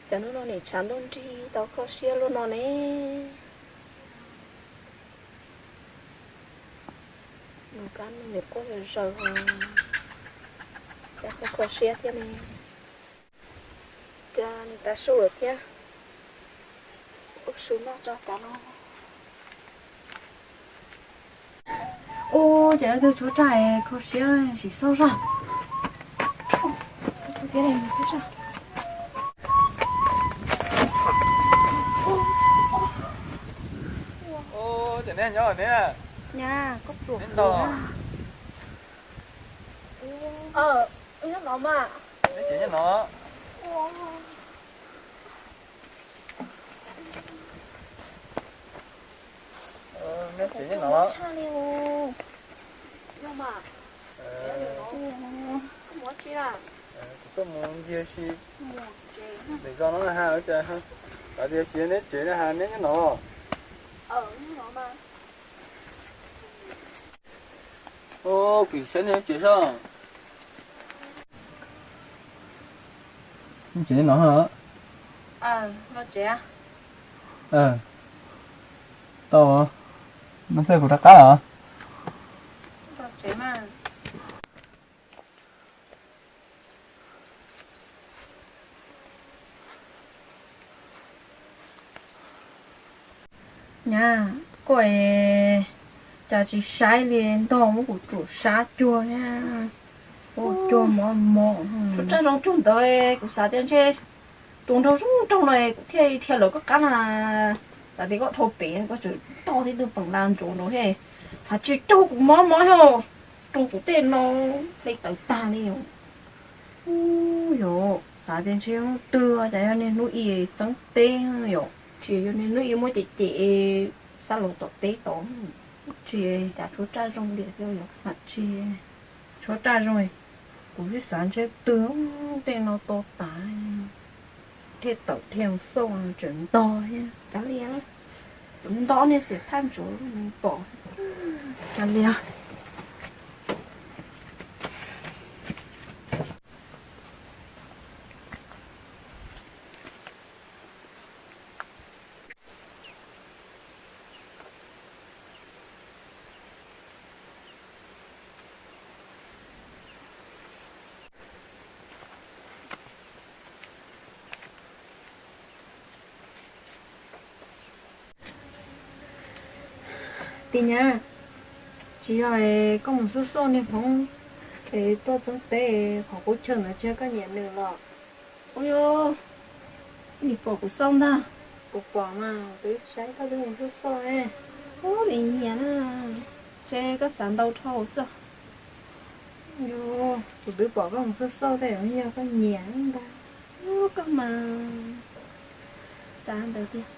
Cas hnub no nim tshav ntuj nrig tau kho siab luaj no ne. Nws kab nws quaj zaws zaws, cas kho kho siab thiab ne. Cas nws tav su lawm thiab. Ua su noj tso kav no. Ub, cas leej twg tshuav raj kho siab sim xauj zoj. Ces neb nyob ne, neb nto. Neb tsev nyob no. Neb tsev nyob no. Kuv tuaj mus ncig si lwm zos no na ha, cas tias tsis yog neb tsev na ha, neb nyob no. Kuv saib neb tsev soj. Neb tsev no. Tau, no xwb kuv rov qab os. Nyab, koj es cas tsis saib li, ntog muab kuv tsum sab cuag thiab. Ua cuag mov mov. Suab raj zoo cuag ntawd, kuv xav tias ntshe tus nraug zoo nraug no kuv thiaj dhia lawv koj qab na. Xav tias koj dhau pem koj tseem tog thiab tus peem la ntsuav nraud thiab. Has tsis raug kuv mob mob thiab, raug kuv tej no hle tawv tag li. Ub, yog xav tias ntshe hnub twg cas yog niaj hnub ib txeeb teb yom, tsis yog niaj hnub ib muab cem cem xa los tom teb tod, tsis cas tshuav raj zoo li thiab yom, mam tsis tshuav raj zoo. Kuv twb xav ntshe twg tej no to tas, thiaj tawm thiaj xauj tseem ntog thiab. Kav liam, kuv nto niag xiam thaj ntsuav pom. Kav liam. Tis Nyab, tsis yog koj mus xauj xauj niag hmoob es tuaj txeeb teb qhov qub chaw ntawd tsis yog koj nyiam nws los? Ua, nim pom kuv xauj ntag. Kuv pom mas kuv twb saib koj twb mus xauj xauj. Ub, nim nyiam na, ntshe koj xav ntau dhau xwb. Kuv twb pom koj mus xauj xauj tej yog koj nyiam ntag. Ub, koj mas xav ntawd tiag.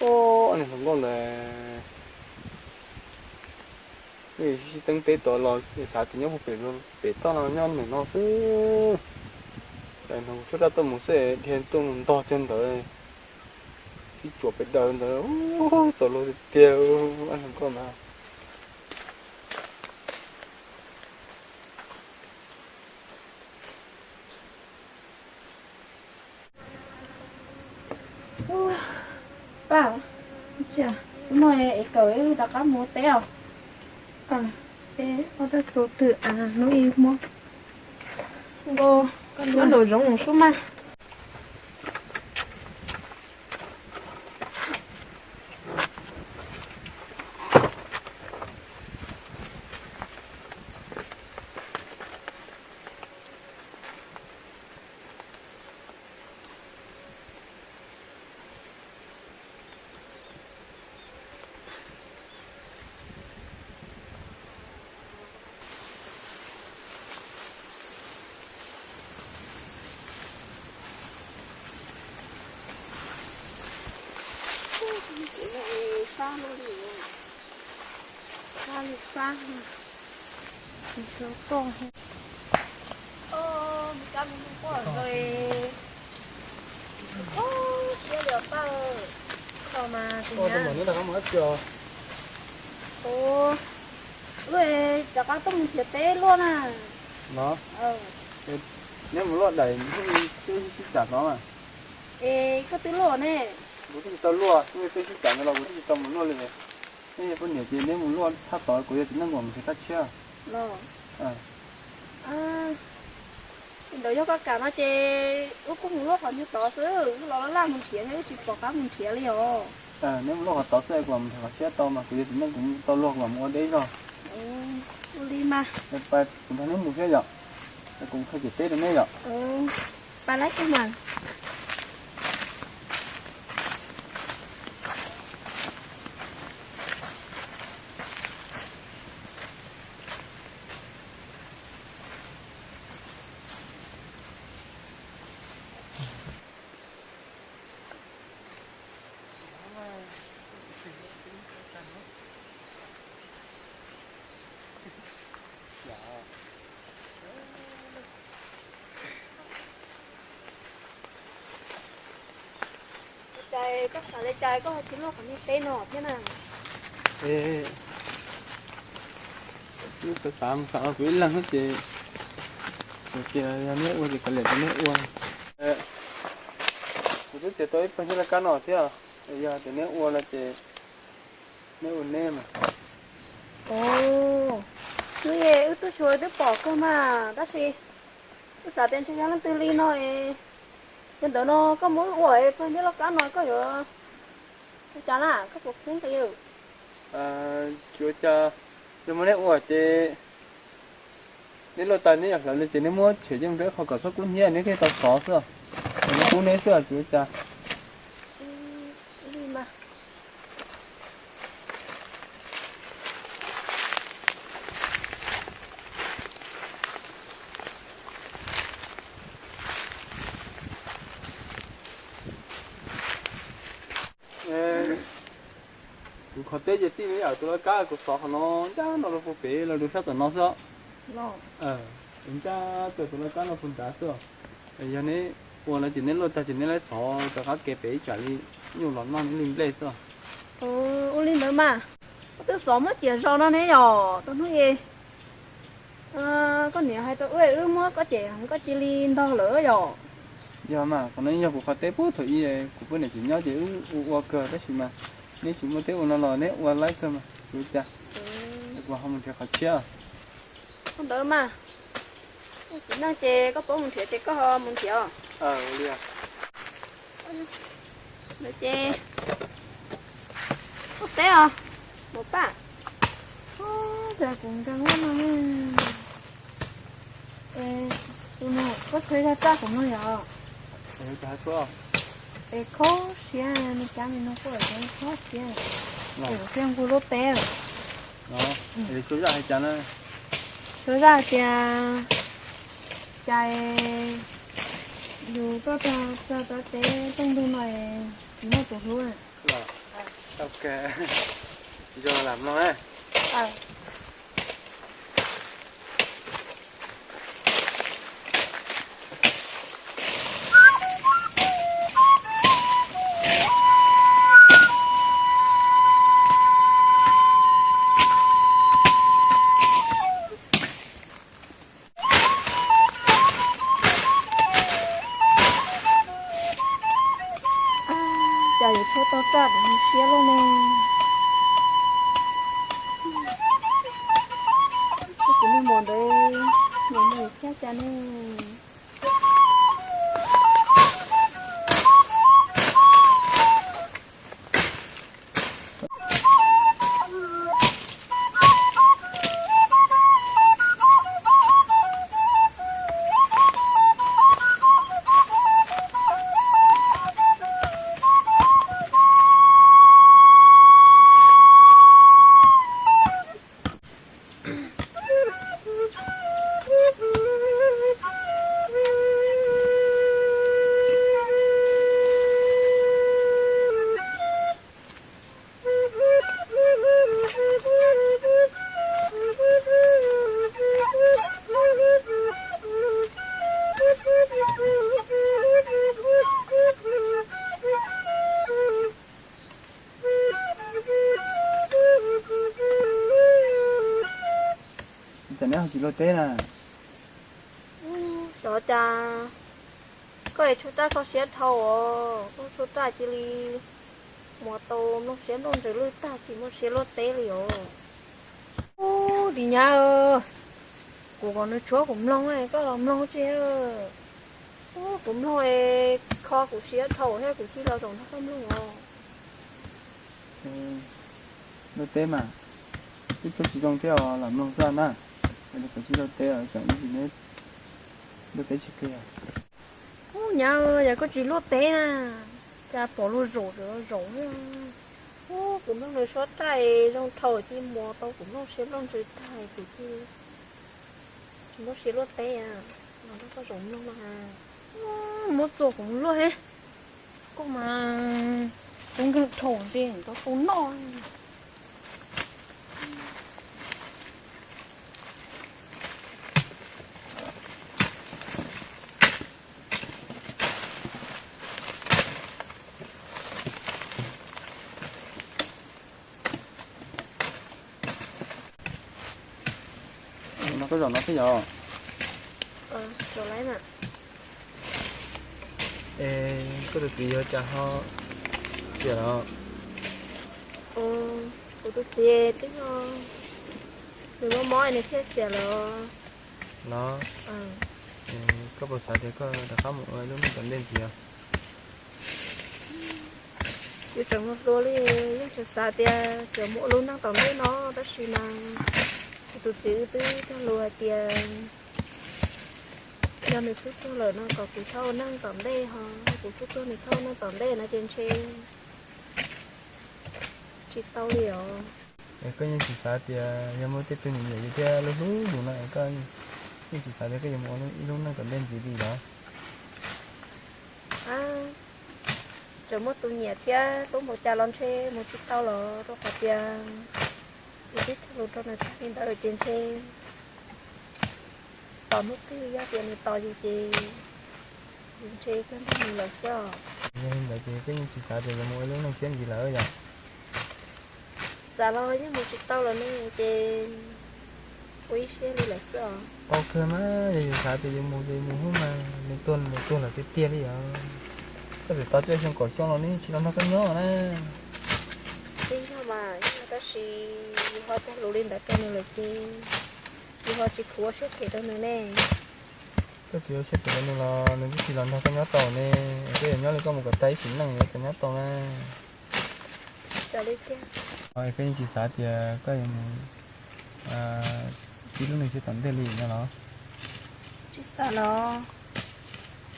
Ub, niag hluas nkauj ntawd, sib teeb teb tod los xav tias nyob puag pem, pem toj no nyob nws no xwb. Cas nws tshuav raj tuaj mus xwb, dhia tuaj mus ntog cag ntawd, sib tsuam pem daws ntawd, txaus luag tiag tiag, hluas nkauj ntawd. Pab, hnub no es kawm rov qab mus ua teb os. Peb ua txhua twg hnub ib muab. Nkauj, koj muab nraum zoov mus sub mas. Fab luaj li, fab li fab, tsis tau toj. Ub, nws kab nws mus quaj zoj, siab li os pab. Ua rau mam neb rov qab mus dab tsi os? Ua, wb rov qab tuaj mus nrhiav teb luaj na. No, neb mus luaj daim hnub twb sib tsam no mas. Es koj twb luaj ne? Kuv twb tsis tau luaj, nej twb sib tsam ntawd los kuv twb tsis tau mus luaj li. Nej yog poj niam ces neb mus luaj tshaj tod, kuv yog txiv neej kuv mus nrhiav thaj tshiab. Li ntawd yog koj kam no ces wb kuj mus luaj qhov nyuag tod xwb, wb los laj laj mus nrhiav thiab wb tsis pom qab mus nrhiav li os. Neb mus luaj qhov tod xwb, kuv mam mus nrhiav qhov tshiab tau mas kuv yog txiv neej kuv tau luag kuv mam mus ua deb zog. Ua li mas. Kuv nrog neb mus thiab yom, kuv mus qhia ciam teb rau neb yom. Pab lab kag mas. Ua cas koj xav li cas koj ho tsis luaj qhov niag teb no thiab na? Wb xav xav mus xav los kuv ib leeg xwb ces, kuv tias yog neb ua ces kav liam rau neb ua. Kuv twb txiav tau ib pawg nyob laj kab no thiab, yog tias neb ua no ces neb ua neb mas. Hnub es wb tuaj xyuas twb pom kawg mas, tab sis wb xav tias ntshe yog leej twg li no es, yog ntawd no koj muab wb ua es pawg nyob laj kab no koj yuav ua cas na, koj puas kheev nqi? Tsis ua cas, yog muab neb ua ces neb luaj tas neb yuav hlawv li ces neb muab tshem coj mus rau ib qho kom txhob kub hnyiab neb thiaj tau xov xwb. Neb kub neb xwb tsis ua cas. Kuv qhov teb ces txij li yam tus laj kab kuv xov qhov no ncaj no rau puag pem los rau sab tom no xwb. Ncaj tus laj kab no puag nrad xwb. Yog neb ua no ces neb luaj tag ces neb lawv xov rov qab kev pem ib tsam li nyuj los noj neb li nplej xwb. Ua li ntawd mas, koj twb xov muab ciam zos no ne yom, tus hnub es koj niam hais rau wb, wb muab koj cem koj cia li ntog lawm yom. Yog mas, qhov no yog kuv qhov teb puag thaum ub kuv poj niam tseem nyob ces wb ua ua kawg tab sis mas neb tsis muaj teb ua no los neb ua laib kawg mas tsis ua cas. Kuv ho mus nrhiav qhov tshiab. Ua ntawd mas, txiv neej ces koj paub mus nrhiav ces koj ho mus nrhiav. Ntawd ces ua teb os, mus paj. Ub, cas kuv nkees ua no. Es tus no koj txhawb zaj tsaj kuv mloog yom. Es khaub siab, nws cab me no kuj es khaub siab. Es kuv thiaj nqug lub teb lawm. Suab zaj hais cas na? Suab zaj hais tias, cas yus tuaj txog txog teb tooj ntug no es tsis muaj tus hlub. Zoo lam mloog na. Cas yuav tshuab tau raj siab loj ne. Neb ho tsis luaj teb na? Xyov cas koj es tshuav raj kho siab dhau os, koj tshuav raj cia li mus tau mloog siab nrauj ntsws lwj tag tsis muaj siab luaj teb li os. Ub, Lis Nyab, kuv kom nws tshuab kuv mloog, koj los mloog tsi. Ub, kuv mloog es kho kuv siab dhau thiab kuv cia li los zaum nrog koj mloog os. Luaj teb mas, twb tsis zoo thiab os, lam mloog xwb na. Kuv tsis luaj teb os, tsam ib ntsis neb luaj teb tsis plig. Ub, Nyab, yog koj tsis luaj teb na, cas pom luag zaum zaum. Ub, kuv mloog nws suab raj zoo dhau cia li mus tau kuv mloog siab nrauj ntsws tag kuv cia li tsis muaj siab luaj teb. Los nrog koj zaum mloog no. Muab txuas kuv mus luaj he. Koj mas tub nkeeg dhau ntsej tau tau noj. No koj zaum no xwb yog? Es koj tus txiv yuav cas ho xiam los? Kuv tus txiv twb ho, nws mob mob nws thiaj xiam lawm. Los, koj puas xav tias koj rov qab mus ua lub neej tom ntej ntxiv os? Yus tseem hluas hluas li, yeej tseem xav tias tseem mus ua lub neej tom ntej no, tab sis mas kuv tus txiv wb twb cog lus hais tias yog nws xub tuag lawm no kom kuv txhob ua neej tom ntej, ho kuv xub tuag nws txhob ua neej tom ntej no ces ntshe tsis tau li os. Es koj yeej tsis xav tias yog muaj tej tug nyiam nyiam yus thiab hlub hlub yus no es koj yeej tsis xav tias koj yuav mus ua ib lub neej tom ntej ntxiv li los? Tseem muaj tus nyiam thiab hlub npaum cas los ntshe mus tsis tau los rau qhov tias yus twb cog lus rau nws tag li ntawd ces ntshe tos hnub twg yog tias nws tos yus ces yus ntshe kawg nrog nws lawm xwb os. Yog li ntawd ces koj yeej tsis xav tias yuav mus ua lub neej siab ntxiv lawm yom? Xav los yeej mus tsis tau lawm ne, ces ua ib siab li lawm xwb os. Tau kawg mas, yog yus xav tias yuav mus ces mus hub mas, nws tuag nws tuag lawm tiag tiag li os. Koj txawm tos cuaj xyoo kaum xyoo los nws tsis los nrog koj nyob na. Tsis yog mas, tab sis yus ho cog lus li ntawd rau nws lawm ces yus ho tsis khuv ua siab phem rau nws ne. Koj tsis ua siab phem rau nws los nws twb tsis los nrog koj nyob tau ne. Koj yuav nyob li koj mus kom tag ib sim neej yuav tau nyob tau na. Koj yeej tsis xav tias koj yuav mus ib lub neej siab tom ntej li no los? Tsis xav los,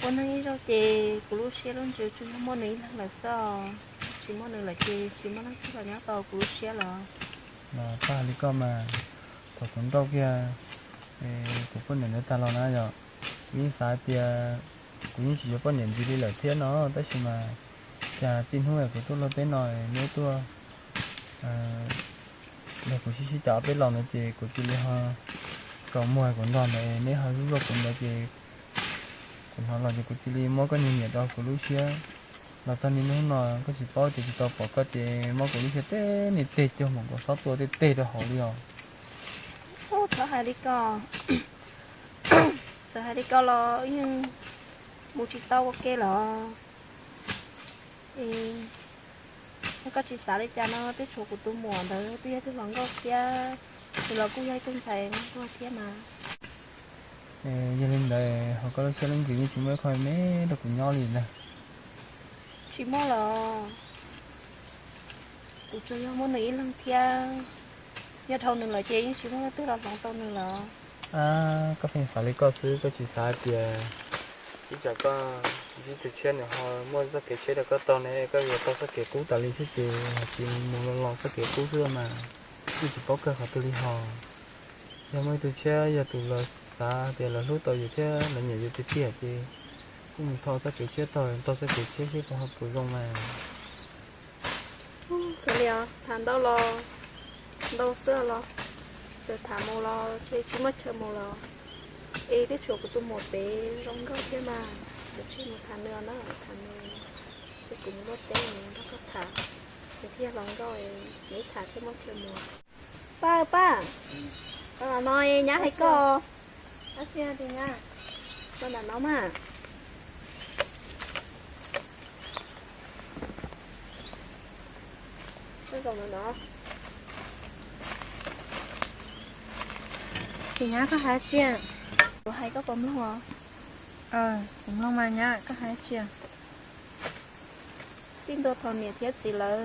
ua neej ib zaug ces kuv lub siab lub ntsws tsuas yog muaj nws ib leeg lawm xwb os. Tsis muaj nws lawm ces tsis muaj leej twg los nyob tau kuv lub siab lawm. Los koj hais li koj mas, thaum kuv nrauj kiag kuv poj niam ntawd tag los na yom, kuv yeej xav tias kuv yeej tsis yuav poj niam ntxiv li lawm thiab no, tab sis mas cas txij hnub kuv tuaj luaj teb no, neb tuaj nrog kuv sib sib cav ob peb los ntawd ces kuv cia li ho tsaus muag kuv nrog ntawd, neb ho zuj zuaj kuv ntawd ces kuv hnov los ces kuv cia li muab koj nyiag nyiam rau kuv lub siab. Los txog niaj hnub no koj tsis paub tias tsis tau pom koj ces muab kuv lub siab teb niag teg cuag nkaus xob tua tej teg rau hauv li os. Txhob hais li ko, txhob hais li ko los yeej mus tsis tau ua ke los. Yog koj tsis xav li cas no, twb tshuav kuv tus muam ntawd twb yog tug hluas nkauj thiab, nws los kuj yog ib tug ntxhais nkauj thiab mas. Yog li ntawd ho koj lub siab lub ntsws yeej tsis muaj ib qho me rau kuv nyob li ntag. Tsis muaj los, kuv tsuas yog muaj nws ib leeg thiab, yog dhau nws lawm ces yeej tsis muaj leej twg los hloov tau nws lawm. Koj pheej xav li koj xwb, koj tsis xav tias ib tsam koj ntsib tus tshiab nws ho muaj txoj kev tshiab rau koj tau ne, koj yuav tau txoj kev qub tas li thiab ces ho tsis mus los los txoj kev qub xwb mas, yeej tsis paub kawg qhov twg li ho. Yog muaj ib tug tshiab yog tus lawv xav tias lawv hlub tau yus thiab lawv nyiam yus tiag tiag ces kuj mus thov txoj kev tshiab tau, tau txoj kev tshiab seb puas ho puas zoo mas. Kav liam, tham ntau los ntau xwb los, txawm tham mus los ntshe tsis muaj chaw mus los. Es twb tshuav kuv tus muam pem zoo nkauj thiab mas, kav tsij mus tham nws na, tham nws, ces kuv mus luaj teb mus nrog koj tham, nws thiaj hluas nkauj, neb tham thiaj muaj chaw mus. Paj, Paj, No nyab hais koj. Koj nram no mas. Koj zoo no. Tis nyab koj hais tsi? Kuv hais koj puas mloog os? Kuv mloog mas nyab, koj hais tsi? Txij ntua thaum niam thiab txiv lawv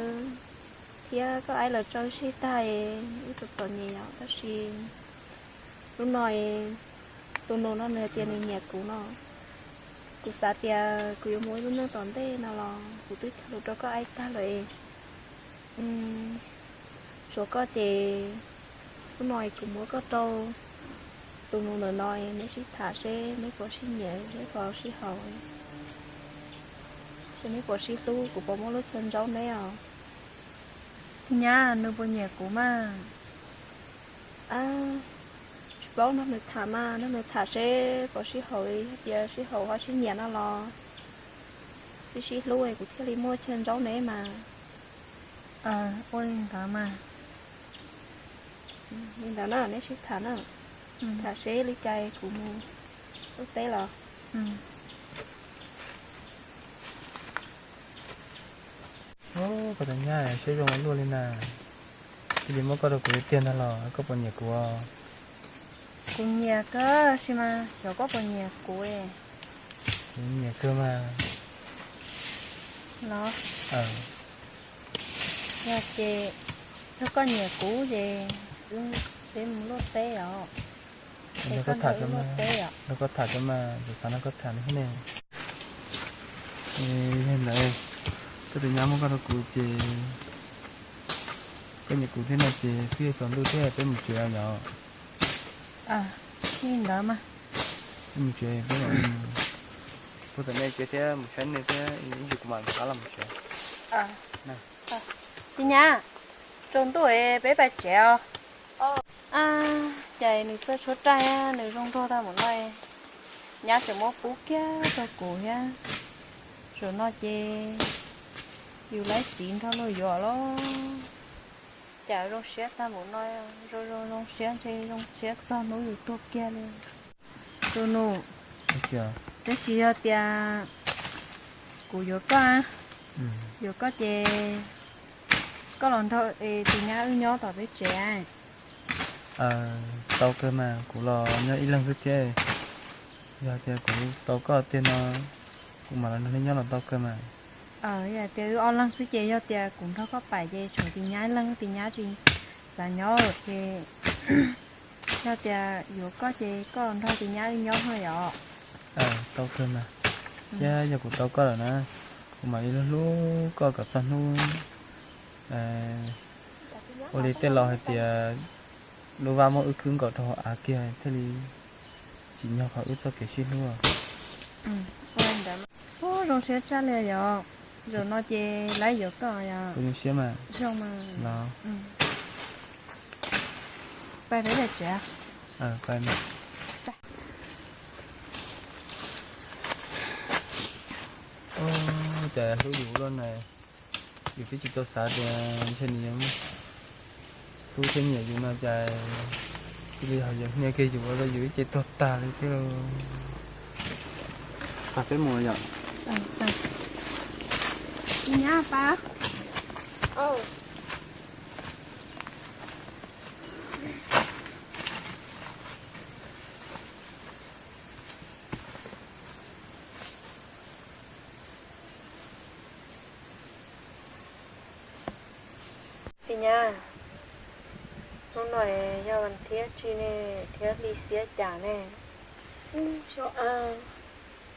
thiab koj aib lawv tso wb sib tag, wb txom txom nyem yom, tab sis hnub no tus nus no nws hais tias nws nyiam kuv no. Kuv xav tias kuv yuav mus ib lub neej tom ntej no los kuv twb cog lus rau koj aib tag lawm. Tshuav koj ces hnub no kuv muab koj rau tus nus ntawm no, neb sib tham seb neb puas sib nyiam, neb puas sib haum, neb puas sib hlub, kuv puas muab lub chaw ntsaub neb os. Tis nyab, nws puas nyiam kuv mas? Tsis paub, nrog nws tham mas, nrog nws tham seb puas sib haum, tias sib haum ho sib nyiam no los sib sib hlub kuv thiaj li muaj chaw ntsaub neb mas. Ua li ntawd mas. Li ntawd na, neb sib tham na, tham seb li cas kuv mus ua teb los. Koj tus nyab siab zoo ua luaj li na, cia li muab koj rau kuv tiag tiag ntag los koj puas nyiam kuv os? Kuv nyiam kawg sis mas xyov koj puas nyiam kuv. Kuv nyiam kawg mas. Los, yog ces yog koj nyiam kuv ces wb peb mus luaj teb os. Nrog koj tham, nrog koj tham mas, kuv xav nrog koj tham ne. Yog ntawd, koj tus nyab muab koj rau kuv ces koj nyiam kuv thiab no ces twb yuav tsaus ntuj thiab, peb mus tsev yom. Li ntawd mas. Peb mus tsev, peb mam li mus puag tom nej tsev thiab mus saib nej thiab, ib ntsis kuv mam rov qab los mus tsev. Tis nyab, tsaus ntuj peb pais tsev os. Cas nws txawj tshuab raj, nws zoo nraug tag mus no. Nyab tseem muab pub kiag rau kuv thiab. Zaum no ces yus laib txiv nrog luag yuav los. Cas zoo siab tag mus no, zoo zoo zoo siab ntshe zoo siab txog hnub yus tuag kiag li. Tus nus, tab sis yog tias kuv yuav koj, yuav koj ces koj los nrog tis nyab wb nyob tom peb tsev. Tau kawg mas, kuv los nyob ib leeg xwb thiab. Yog tias kuv tau koj tiag no, kuv mam los nrog nej nyob los tau kawg mas. Yog tias wb ob leeg xwb ces yog tias kuv nrog koj pais ces tshuav tis nyab ib leeg, tis nyab tsis xav nyob ces yog tias yuav koj ces koj los nrog tis nyab wb nyob no yom. Tau kawg mas, thiab yog kuv tau koj lawm na, kuv mam li hlub hlub koj kom txog hnub ua li tej laus hais tias lub vab muab wb khwb nkaus rau hauv av kiag thiaj li tsim nyog qhov wb txoj kev sib hlub. Zoo siab tshaj li yom. Zaum no ces lawv yuav koj yom. Kuv zoo siab mas. Zoo mas. Los, pais peb pem tsev. Pais mas. Cas hlub yus luaj na. Yus twb tsis tau xav tias ntshe nws yuav hlub thiab nyiam yus no cas cia li ho yuav hnia kiag yus ua rau yus ib ce tuag tag li thiab. Pab peb mus yom. Nyab pab. Tis nyab, hnub no yog vas thiab tsi ne, thiab hli xiab cas ne? Xyov,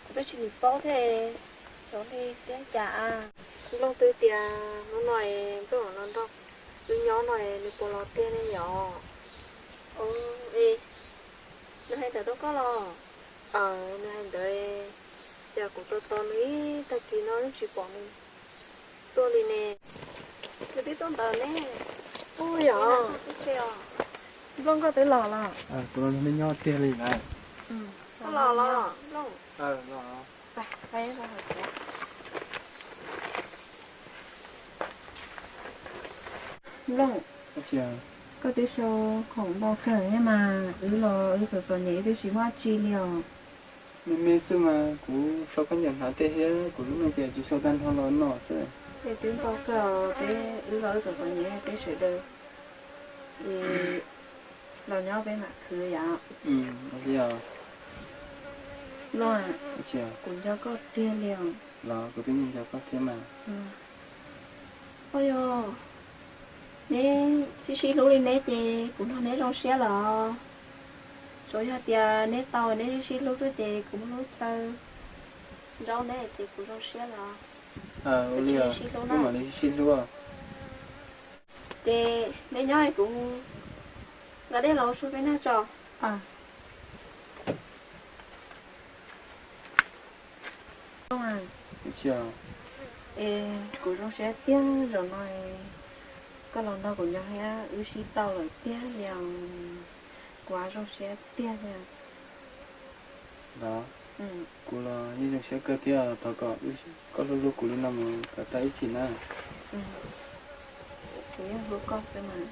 kuv twb tsis paub thiab, xyov hli xiab cas a. Nplooj twb tias hnub no Nplooj no nrog wb nyob no nws puas los tiag ne yom? Nws hais ntawd rau koj los? Aws, nws hais ntawd, cas kuv tos tos nws ib tag kis no yeej tsis pom nws tuaj li ne. Nws twb tuaj ntawd ne. Ua yog, Nplooj koj twb los los? Kuv los nrog nej nyob tiag li na. Koj los los Nplooj? Nplooj, Koj twb sau khoom ntau kawg thiab mas, wb los wb txom txom nyem wb twb tsis muaj dab tsi li os. Me me xwb mas kuv sau khaub ncaws hnav tej thiab kuv lub neej ces tsis sau tag nrho los no xwb. Ces twb ntau kawg os, peb wb los wb txom txom nyem peb sawv daws los nyob peb mam khwv yom. Los, kuv nco koj tiag li os. Los kuv twb nco koj thiab mas. Oj yog, neb sib sib hlub li neb ces kuv nrog neb zoo siab los. Tsuas yog tias neb tau neb sib sib hlub xwb ces kuv muaj lub chaw nraub neb ces kuv zoo siab los. Ua li, wb mam li sib sib hlub. Ces neb nyob kuv nqa dej los ua su peb noj tso. Es kuv zoo siab tiag zaum no koj los nrog kuv nyob thiab wb sib tau lawm tiag li os. Kuv zoo siab tiag li. Los, kuv los yeej zoo siab kawg thiab, thov kom koj hlub hlub kuv li no mus kom tag ib txhis na. Kuv yeej hlub koj xwb mas.